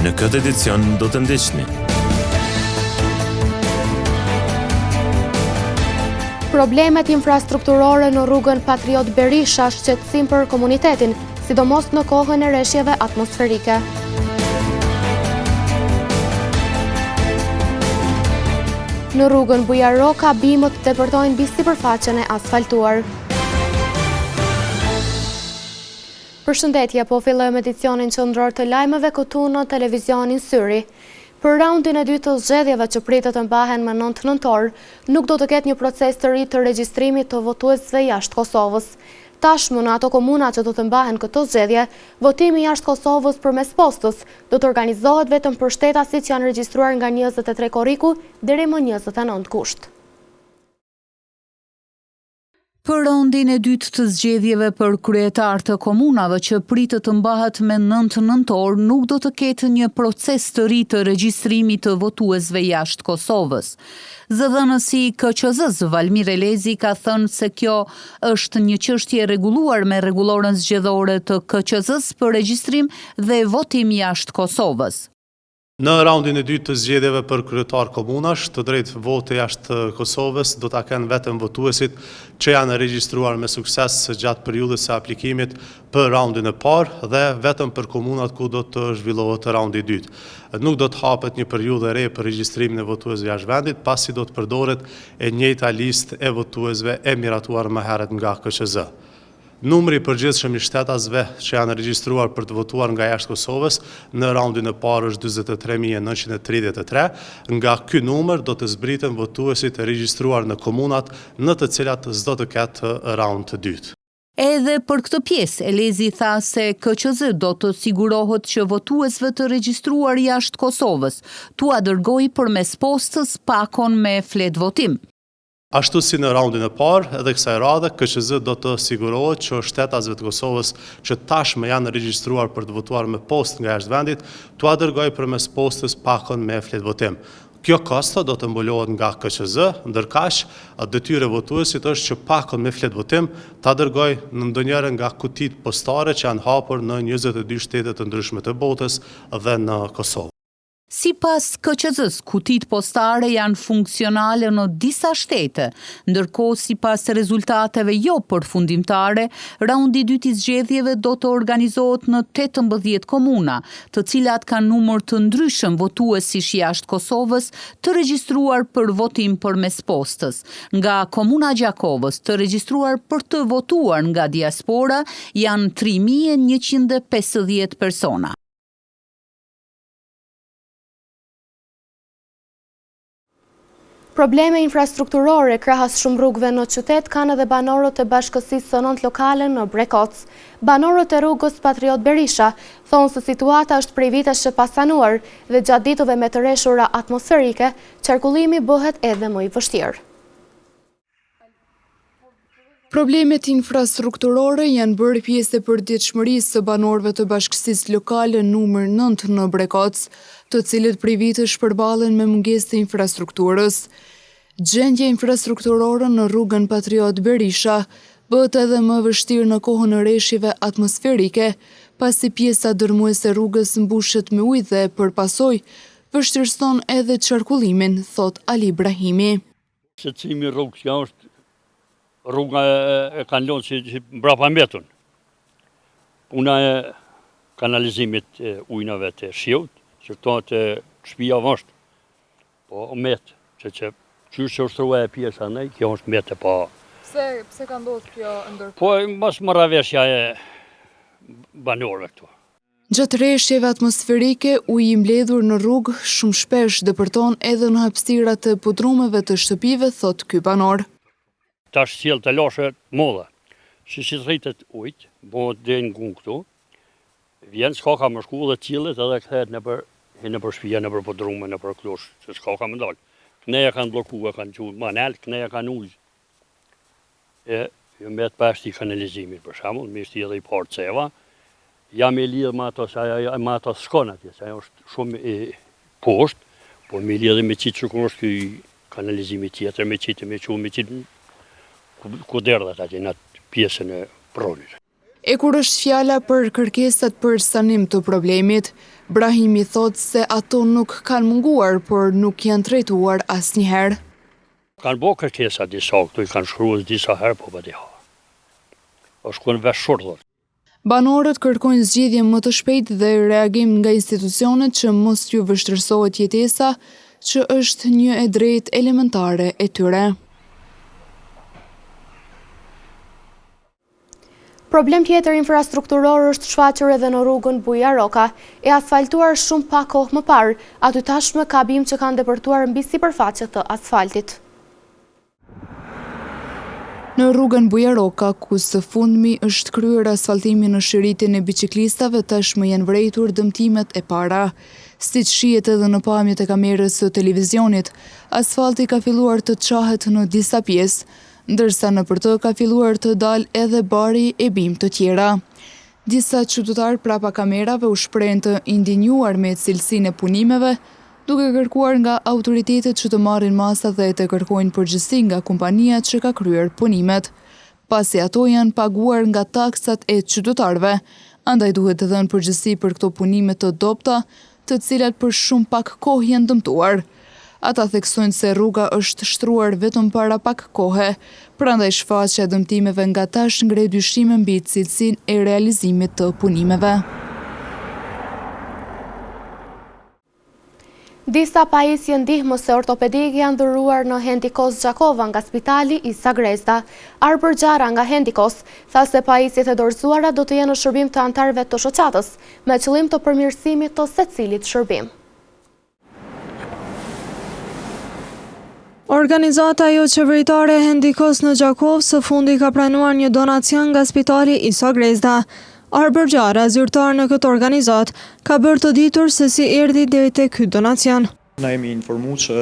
Në këtë edicion do të ndiqni. Problemet infrastrukturore në rrugën Patriot Berisha shqetësim për komunitetin, sidomos në kohën e reshjeve atmosferike. Në rrugën Bujar Roka, bimët depërtojnë mbi sipërfaqen e asfaltuar. Përshëndetje, po fillojmë edicionin qendror të lajmeve këtu në televizionin Syri. Për raundin e dytë të zgjedhjeve që pritet të mbahen më 9 nëntor, nuk do të ketë një proces të ri të regjistrimit të votuesve jashtë Kosovës. Tashmë në ato komuna që do të mbahen këto zgjedhje, votimi jashtë Kosovës përmes postës do të organizohet vetëm për shtetasit që janë regjistruar nga 23 korriku deri më 29 gusht. Për raundin e dytë të zgjedhjeve për kryetar të komunave që pritet të mbahet me 9 nëntor nuk do të ketë një proces të ri të regjistrimit të votuesve jashtë Kosovës. Zëdhënësi i KQZ-së, Valmir Elezi ka thënë se kjo është një çështje e rregulluar me rregulloren zgjedhore të KQZ-së për regjistrim dhe votim jashtë Kosovës. Në raundin e dytë të zgjedhjeve për kryetar komunash, të drejtë vote jashtë Kosovës do ta kenë vetëm votuesit që janë regjistruar me sukses gjatë periudhës së aplikimit për raundin e parë dhe vetëm për komunat ku do të zhvillohet raundi i dytë. Nuk do të hapet një periudhë e re për regjistrimin e votuesve jashtë vendit, pasi do të përdoret e njëjta listë e votuesve e miratuar më herët nga KQZ. Numri i përgjithshëm i shtetasve që janë regjistruar për të votuar nga jashtë Kosovës në raundin e parë është 43.933. Nga ky numër do të zbriten votuesit e regjistruar në komunat në të cilat s'do të ketë raund të dytë. Edhe për këtë pjesë, Elezi tha se KQZ do të sigurohet që votuesve të regjistruar jashtë Kosovës t'ua dërgojë përmes postës pakon me fletëvotim. Ashtu si në raundin e parë, edhe kësaj radhe, KQZ do të sigurohet që shtetasve të Kosovës që tashmë janë regjistruar për të votuar me postë nga jashtë vendit, t'ua dërgojë përmes postës pakon me fletëvotim. Kjo kosto do të mbulohet nga KQZ, ndërkaq, detyrë e votuesit është që pakon me fletëvotim ta dërgojë në ndonjërën nga kutitë postare që janë hapur në 22 shtete të ndryshme të botës dhe në Kosovë. Sipas KQZ-së, kutitë postare janë funksionale në disa shtete, ndërkohë sipas rezultateve jo përfundimtare, raundi i dytë i zgjedhjeve do të organizohet në 18 komuna, të cilat kanë numër të ndryshëm votuesish jashtë Kosovës të regjistruar për votim përmes postës. Nga Komuna e Gjakovës, të regjistruar për të votuar nga diaspora janë 3150 persona. Probleme infrastrukturore krahas shumë rrugëve në qytet kanë edhe banorët e bashkësisë së nëntë lokale në Brekoc. Banorët e rrugës Patriot Berisha thonë se situata është prej vitesh e pasanuar dhe gjatë ditëve me të reshura atmosferike, qarkullimi bëhet edhe më i vështirë. Problemet infrastrukturore janë bërë pjesë e përditshmërisë së banorëve të bashkësisë lokale numër 9 në Brekoc, të cilët prej vitesh përballen me mungesë të infrastrukturës. Gjendja infrastrukturore në rrugën Patriot Berisha bëhet edhe më e vështirë në kohën e reshjeve atmosferike, pasi pjesa dërmuese e rrugës mbushet me ujë dhe për pasojë vështirëson edhe qarkullimin, thotë Ali Brahimi. Shqetësimi i rrugës kjo është rruga e kanë lënë si, si mbrapambetun. Puna e kanalizimit të ujnave të shiut, që këto të shpia është, po met, që që qysh që është rrua e pjesa nej, kjo është met e pa. Pse, pse ka ndodhur kjo ndërkohë? Po, mosmarrëveshja e banorëve këtu. Gjatë reshjeve atmosferike, uji i mbledhur në rrugë shumë shpesh depërton edhe në hapësirat e podrumeve të shtëpive, thotë ky banor. Tash sjell telashe të mëdha. Si si të rritet ujt, bëhet deri në gungë këtu, vjen s'ka ka me shku dhe çillet edhe kthehet nëpër hin nëpër shtëpia, nëpër podrume, nëpër klosh, se s'ka ka me dal. Knej e kanë blloku, e kanë çu ma nalt, knej e kanë ujë. E jo met pa shti kanalizimin, për shembull, me shti edhe i parë ceva, ja me lidh me ato, se ajo me ato s'shkon atje, se ajo është shumë i poshtë, po me lidh me qitë që kur është ky kanalizimi tjetër, me qitë, me çu, me qitë, ku, ku derdhet atje në atë pjesën e pronit. E kur është fjala për kërkesat për sanim të problemit, Brahimi thotë se ato nuk kanë munguar, por nuk janë trajtuar asnjëherë. Kanë bo kërkesa disa këtu i kanë shkru disa herë po bëdi ha. Është kun vesh shurdhët. Banorët kërkojnë zgjidhje më të shpejtë dhe reagim nga institucionet që mos t'ju vështirësohet jetesa, që është një e drejtë elementare e tyre. Problem tjetër infrastrukturor është shfaqur edhe në rrugën Bujar Roka, e asfaltuar shumë pak kohë më parë, aty tashmë ka bimë që kanë depërtuar mbi sipërfaqe të asfaltit. Në rrugën Bujar Roka, ku së fundmi është kryer asfaltimi në shiritin e biçiklistave tashmë janë vërejtur dëmtimet e para. Siç shihet edhe në pamjet e kamerës së televizionit, asfalti ka filluar të çahet në disa pjesë, ndërsa nëpër të ka filluar të dalë edhe bari e bimë të tjera. Disa qytetarë prapa kamerave u shprehën të indinjuar me cilësinë e punimeve, duke kërkuar nga autoritetet që të marrin masa dhe të kërkojnë përgjegjësi nga kompania që ka kryer punimet, pasi ato janë paguar nga taksat e qytetarëve, andaj duhet dhënë përgjegjësi për këto punime të dobëta, të cilat për shumë pak kohë janë dëmtuar. Ata theksojnë se rruga është shtruar vetëm para pak kohe, prandaj shfaqja e dëmtimeve nga tash ngre dyshime mbi cilësinë e realizimit të punimeve. Disa pajisje ndihmëse ortopedike janë dhuruar në Hendikos Gjakova nga spitali Isa Grezda. Arbër Xharra nga Hendikos, tha se pajisjet e dorëzuara do të jenë në shërbim të anëtarëve të shoqatës, me qëllim të përmirësimit të secilit shërbim. Organizata joqeveritare Hendikos në Gjakovë së fundi ka pranuar një donacion nga spitali Isa Grezda. Arbër Xharra, zyrtar në këtë organizatë, ka bërë të ditur se si erdhi deri te ky donacion. Na jemi informu që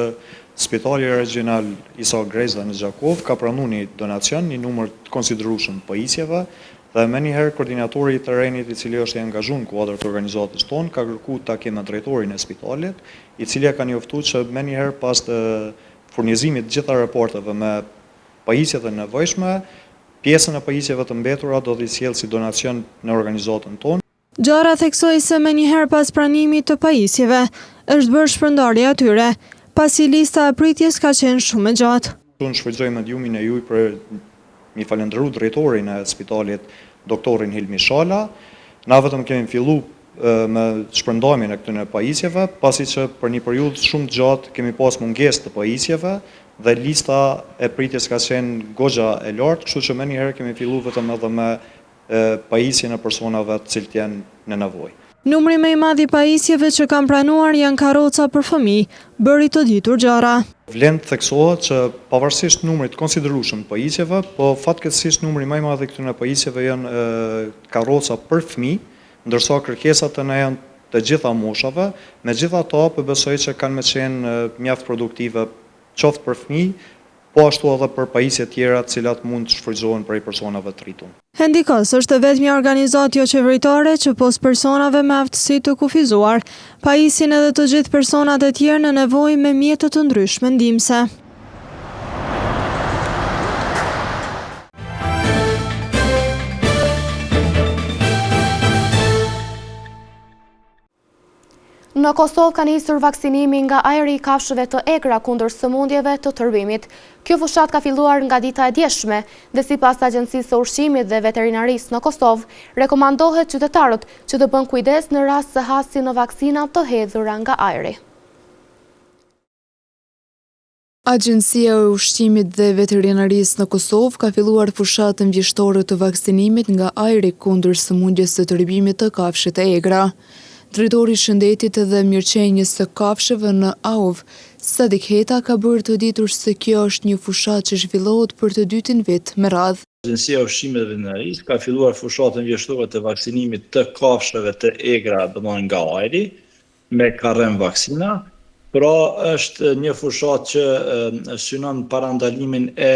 Spitali Regjional Isa Grezda në Gjakovë ka pranu një donacion, një numër të konsiderueshëm të pajisjeve dhe menjëherë koordinatori i terrenit i cili është i angazhu në kuadër të organizatës tonë ka kërku takim me drejtorin e spitalit, i cili e ka njoftu që menjëherë pas furnizimit të gjitha reparteve me pajisjet e nevojshme, pjesën e pajisjeve të mbetura do t'i sjellë si donacion në organizatën tonë. Xharra theksoi se menjëherë pas pranimit të pajisjeve, është bërë shpërndarja e tyre, pasi lista e pritjes ka qenë shumë e gjatë. Unë shfrytëzoj mediumin e juj për mi falënderu drejtorin e spitalit, doktorin Hilmi Shala. Na vetëm kemi fillu me shpërndarjen e këtyre pajisjeve, pasi që për një periudhë shumë të gjatë kemi pas mungesë të pajisjeve dhe lista e pritjes ka qenë goxha e lartë, kështu që menjëherë kemi fillu vetëm edhe me pajisjen e personave të cilët janë në nevojë. Numri më i madh i pajisjeve që kanë pranuar janë karroca për fëmijë, bëri të ditur Xharra. Vlen të theksohet që pavarësisht numrit të konsiderueshëm të pajisjeve, po fatkeqësisht numri më i madh i këtyre pajisjeve janë karroca për fëmijë, ndërsa kërkesat te ne janë të gjitha moshave, megjithatë po besoj që kanë me qenë mjaft produktive qoftë për fëmijë, po ashtu edhe për pajisje tjera të cilat mund të shfrytëzohen prej personave të rritur. Hendikos është e vetmja organizatë joqeveritare që pos personave me aftësi të kufizuar, pajisin edhe të gjithë personat e tjerë në nevojë me mjete të ndryshme ndihmëse. Në Kosovë ka nisur vaksinimi nga ajri i kafshëve të egra kundër sëmundjeve të tërbimit. Kjo fushatë ka filluar nga dita e djeshme dhe sipas Agjencisë së Ushqimit dhe Veterinarisë në Kosovë, rekomandohet qytetarët që të bënë kujdes në rast se hasin në vaksina të hedhura nga ajri. Agjencia e Ushqimit dhe Veterinarisë në Kosovë ka filluar fushatën vjeshtore të vaksinimit nga ajri kundër sëmundjes së tërbimit të kafshët e egra. Drejtori i Shëndetit dhe Mirëqenies së Kafshëve në AUV, Sadik Heta ka bërë të ditur se kjo është një fushatë që zhvillohet për të dytin vit me radhë. Agjencia e Ushqimit dhe Veterinarisë ka filluar fushatën vjeshtore të vaksinimit të kafshëve të egra, domethënë nga ajri, me karrem vaksina. Pra është një fushatë që synon parandalimin e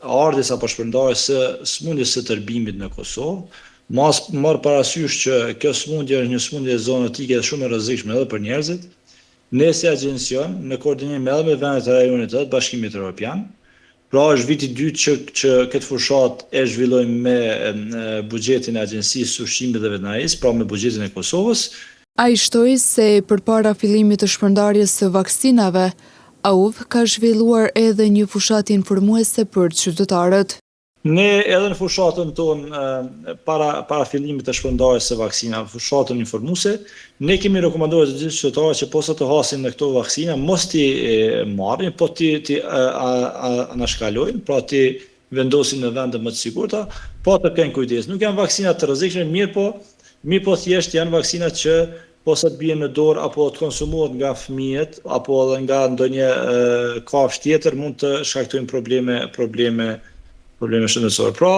ardhjes apo shpërndarjes së sëmundjes së tërbimit në Kosovë. Mas marrë parasysh që kjo sëmundje është një sëmundje zoonotike dhe shumë e rrezikshme edhe për njerëzit, ne si agjencion, në koordinim edhe me vendet e rajonit edhe të Bashkimit Evropian, Pra është viti i dytë që që këtë fushatë e zhvillojmë me buxhetin e Agjencisë së Ushqimit dhe Veterinarisë, pra me buxhetin e Kosovës. Ai shtoi se përpara fillimit të shpërndarjes së vaksinave, AUV ka zhvilluar edhe një fushatë informuese për qytetarët. Ne edhe në fushatën tonë para para fillimit të shpërndarjes së vaksinave, fushatën informuese, ne kemi rekomanduar të gjithë qytetarët që posa të hasin në këto vaksina mos t'i marrin, po t'i t'i anashkalojnë, pra t'i vendosin në vende më të sigurta, po të kenë kujdes. Nuk janë vaksina të rrezikshme, mirëpo mirëpo thjesht janë vaksina që posa të bien në dorë apo të konsumohet nga fëmijët apo edhe nga ndonjë kafshë tjetër mund të shkaktojnë probleme probleme probleme shëndetësore. Pra,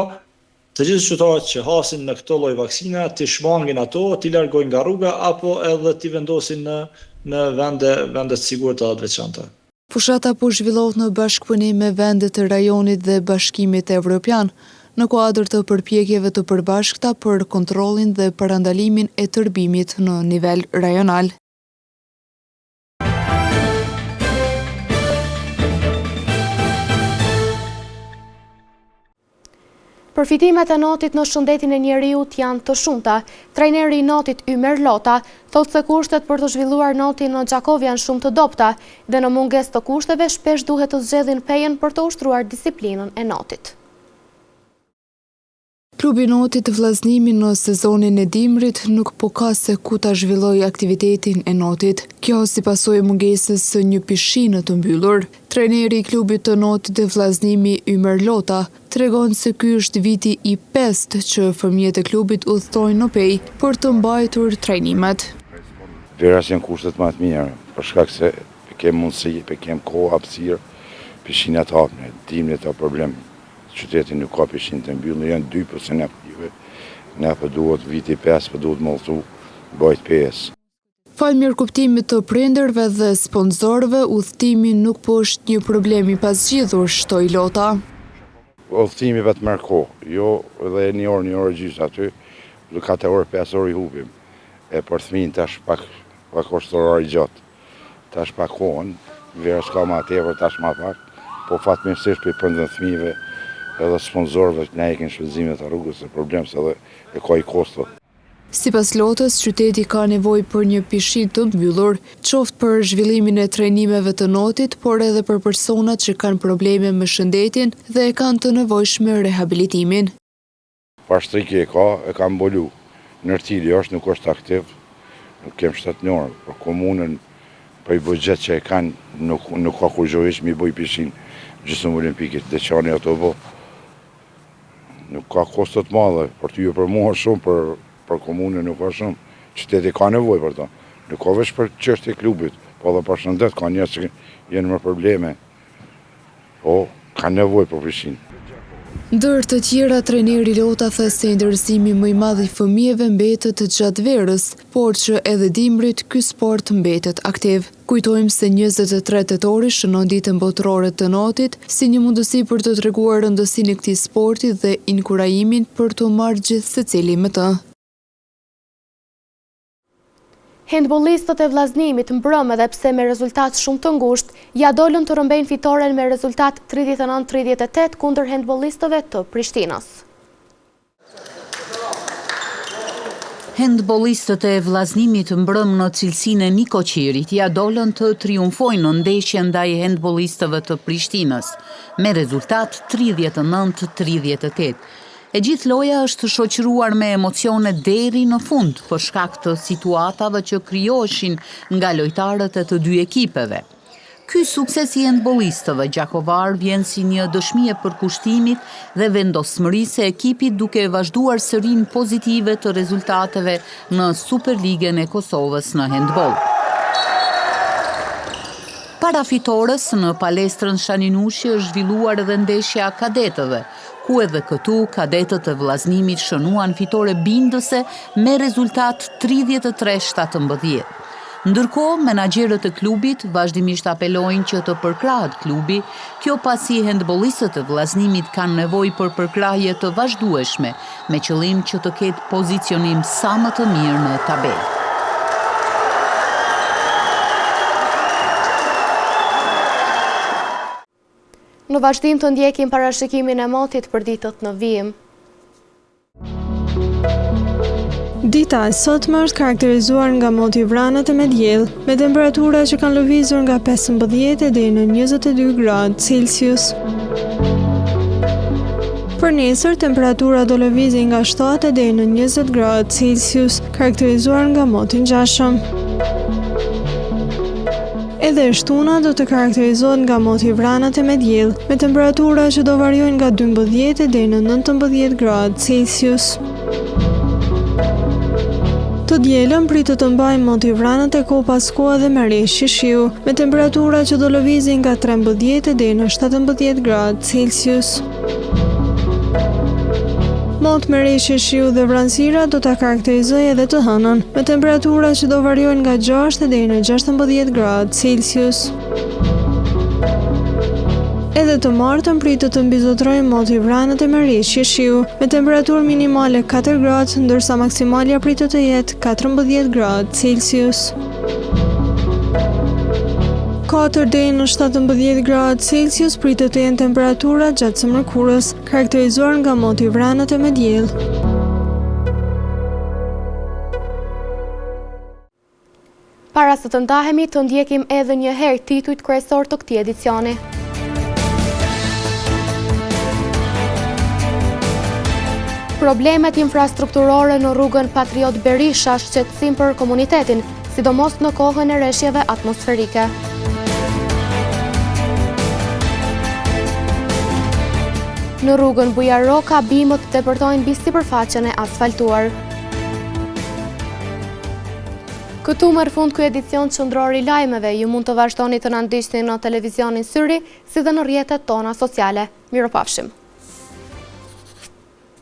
të gjithë qytetarët që hasin në këto lloj vaksina, t'i shmangin ato, t'i largojnë nga rruga apo edhe t'i vendosin në në vende vende të sigurta dhe të veçanta. Fushata po zhvillohet në bashkëpunim me vendet e rajonit dhe Bashkimit Evropian, në kuadër të përpjekjeve të përbashkëta për kontrollin dhe parandalimin e tërbimit në nivel rajonal. Përfitimet e notit në shëndetin e njeriut janë të shumta. Trajneri i notit Ymer Lota, thotë se kushtet për të zhvilluar notin në Gjakovë janë shumë të dobëta dhe në mungesë të kushteve shpesh duhet të zgjedhin Pejën për të ushtruar disiplinën e notit. Klubi i notit Vëllaznimi në sezonin e dimrit nuk po ka se ku ta zhvillojë aktivitetin e notit. Kjo si pasojë e mungesës së një pishine të mbyllur. Trajneri i klubit të notit Vëllaznimi Ymer Lota, tregon se ky është viti i pestë që fëmijët e klubit udhëtojnë në Pejë për të mbajtur trajnimet. Verës janë kushtet ma të mira, për shkak se pe kem mundësi, pe kem kohë, hapësirë, pishinat hapne, dimnit a problem, qyteti nuk ka pishinë të mbyllur, janë dy po s'janë aktive, na po duhet viti i pestë po duhet me udhëtu, bajt Pejës. Falë mirëkuptimit të prindërve dhe sponsorëve, udhëtimi nuk po është një problem i pazgjidhur, shtoi Lota. Udhëtimi vetë merr kohë, jo edhe një orë, një orë e gjysmë aty, do katër orë, pesë orë i hupim. E për fëmijën tash pak pak është orar i gjatë. Tash pak kohën, verës ka ma tepër, tash ma pak, po fatmirësisht prej prindërve fëmijëve edhe sponsorëve na hekin shpenzimet e rrugës, se problem se edhe e ka i kosto. Sipas Lotës, qyteti ka nevojë për një pishinë të mbyllur, qoftë për zhvillimin e trajnimeve të notit, por edhe për personat që kanë probleme me shëndetin dhe e kanë të nevojshme rehabilitimin. Pashtriki e ka, e ka mbulu. Nërtili është, nuk është aktiv, nuk kem shtetnor, për komunën, prej buxhet që e kanë, nuk nuk ka kurgjo hiç mi bo pishinë gjysëm olimpike, Deçani ato bo. Nuk ka kosto të madhe, për ty e për mua shumë, për, për komunën nuk ka shumë. Qyteti ka nevojë për to. Nuk ka veç për çështje klubit, po edhe për shëndet, ka njerëz që janë me probleme. Po, kanë nevojë për pishinë. Ndër të tjera, trajneri Lota tha se interesimi më i madh i fëmijëve mbetet gjatë verës, por që edhe dimrit ky sport mbetet aktiv. Kujtojmë se 23 tetori shënon Ditën Botërore të Notit, si një mundësi për të treguar rëndësinë e këtij sporti dhe inkurajimin për t'u marrë gjithsecili me të. Hendbollistët e Vëllaznimit mbrëmë edhe pse me rezultat shumë të ngushtë, ia dolën të rrëmbejnë fitoren me rezultat 39-38 kundër hendbollistëve të Prishtinës. Hendbollistët e Vëllaznimit mbrëmë në cilësinë e nikoqirit ia dolën të triumfojnë në ndeshjen ndaj hendbollistëve të Prishtinës, me rezultat 39-38. E gjithë loja është shoqëruar me emocione deri në fund për shkak të situatave që krijoheshin nga lojtarët e të dy ekipeve. Ky sukses i hendbollistëve gjakovarë vjen si një dëshmi e përkushtimit dhe vendosmërisë së ekipit duke vazhduar serinë pozitive të rezultateve në Superligën e Kosovës në hendboll. Para fitores, në palestrën Shani Nushi është zhvilluar edhe ndeshja e kadetëve, ku edhe këtu kadetët e Vëllaznimit shënuan fitore bindëse me rezultat 33 17. Ndërkohë, menaxherët e klubit vazhdimisht apelojnë që të përkrahet klubi, kjo pasi hendbollistët e Vëllaznimit kanë nevojë për përkrahje të vazhdueshme, me qëllim që të ketë pozicionim sa më të mirë në tabelë. Në vazhdim të ndjekim parashikimin e motit për ditët në vijim. Dita e sotme është karakterizuar nga mot i vranët e me diell, me temperatura që kanë lëvizur nga 15 e deri në 22 gradë Celsius. Për nesër, temperatura do lëvizin nga 7 e deri në 20 gradë Celsius, karakterizuar nga mot i ngjashëm. Edhe e shtuna do të karakterizohet nga mot i vranët e me diell, me temperatura që do variojnë nga 12 deri në 19 gradë Celsius. Të dielën pritet të mbajë mot i vranët e kohë pas kohe dhe me reshje shiu, me temperatura që do lëvizin nga 13 deri në 17 gradë Celsius. Mot me reshje shiu dhe vranësira do ta karakterizojë edhe të hënën, me temperatura që do variojnë nga 6 deri në 16 gradë Celsius. Edhe të martën pritet të mbizotërojë mot i vranët e me reshje shiu, me temperaturë minimale 4 gradë, ndërsa maksimalja pritet të jetë 14 gradë Celsius. 4 deri në 17 gradë Celsius pritet të jenë temperaturat gjatë së mërkurës, karakterizuar nga mot i vranët e me diell. Para se të ndahemi, të ndjekim edhe një herë titujt kryesorë të këtij edicioni. Problemet infrastrukturore në rrugën Patriot Berisha shqetësim për komunitetin, sidomos në kohën e reshjeve atmosferike. Në rrugën Bujar Roka, bimët depërtojnë mbi sipërfaqen e asfaltuar. Këtu merr fund ky edicion qendror i lajmeve. Ju mund të vazhdoni të na ndiqni në televizionin Syri, si dhe në rrjetet tona sociale. Mirupafshim!